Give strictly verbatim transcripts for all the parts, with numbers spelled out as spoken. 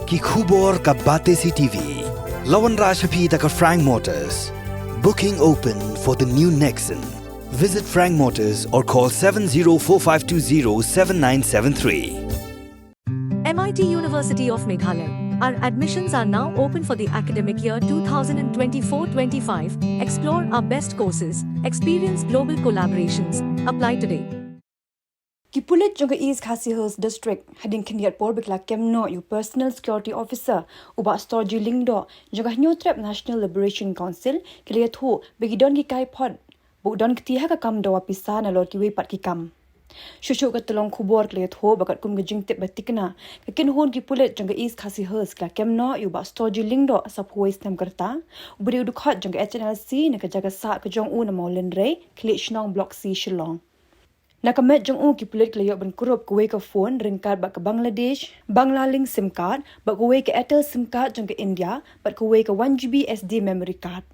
Ki khubor ka Batesi T V. La wanrah sha phi da ka Frank Motors. Booking open for the new Nexon. Visit Frank Motors or call seven zero four five two zero seven nine seven three. M I T University of Meghalaya. Our admissions are now open for the academic year twenty twenty-four twenty-five. Explore our best courses, experience global collaborations. Apply today. Ki pulit jong ka East Khasi Hills District hadien khyndiat por ba ki la kem noh ïa u Personal Security Officer u Bah Storgy Lyngdoh jong ka Hynñiewtrep National Liberation Council ki la ïathuh ba ki don ki kaiphod ba u don kti ha ka kam dawa pisa nalor kiwei pat ki kam. Shuh shuh ka tyllong khubor ki la ïathuh ba katkum ka jingtip ba thikna, ka kynhun ki pulit jong ka East Khasi Hills ki la kem noh ïa u Bah Storgy Lyngdoh, sa phew snem ka rta, uba dei u dkhot jong ka H N L C na ka jaka sah ka jong u na Mawlynrei, Khliehshnong Block C, Shillong. Na ka met jong u ki pulit ki la ïoh ban kurup kawei ka phone ryngkat bad ka Bangladesh, Banglalink SIM card, bad kawei ka Airtel SIM card jong ka India, bad kawei ka one G B S D memory card.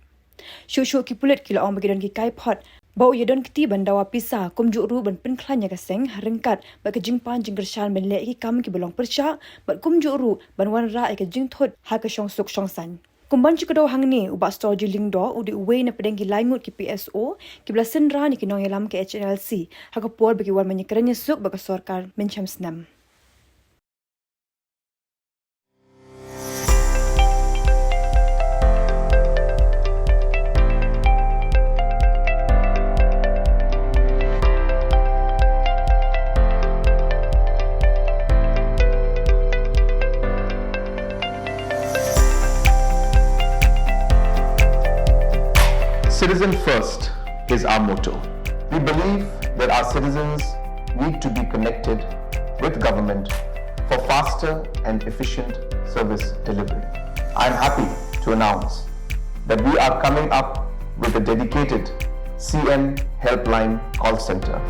Shuh shuh ki pulit ki la ong ba ki don ki kaiphod ba u ïa don kti ban dawa pisa, kumjuh ruh ban pynkhlaiñ ïa ka seng ha ryngkat bad ka jingpan jingkyrshan ban leh ki kam kiba long pyrshah, bad kumjuh ruh ban wanrah ïa ka jingthut ha ka shongsuk shongsaiñ. Kumban shu kdew hangne, u Bah Storgy Lyngdoh u dei uwei na pdeng ki lai ngut ki P S O kiba la synran ïa ki nongïalam ka H N L C ha ka por ba ki wan ban ïakren ïasuk bad ka sorkar mynshem snem. Citizen first is our motto. We believe that our citizens need to be connected with government for faster and efficient service delivery. I am happy to announce that we are coming up with a dedicated C M Helpline call center.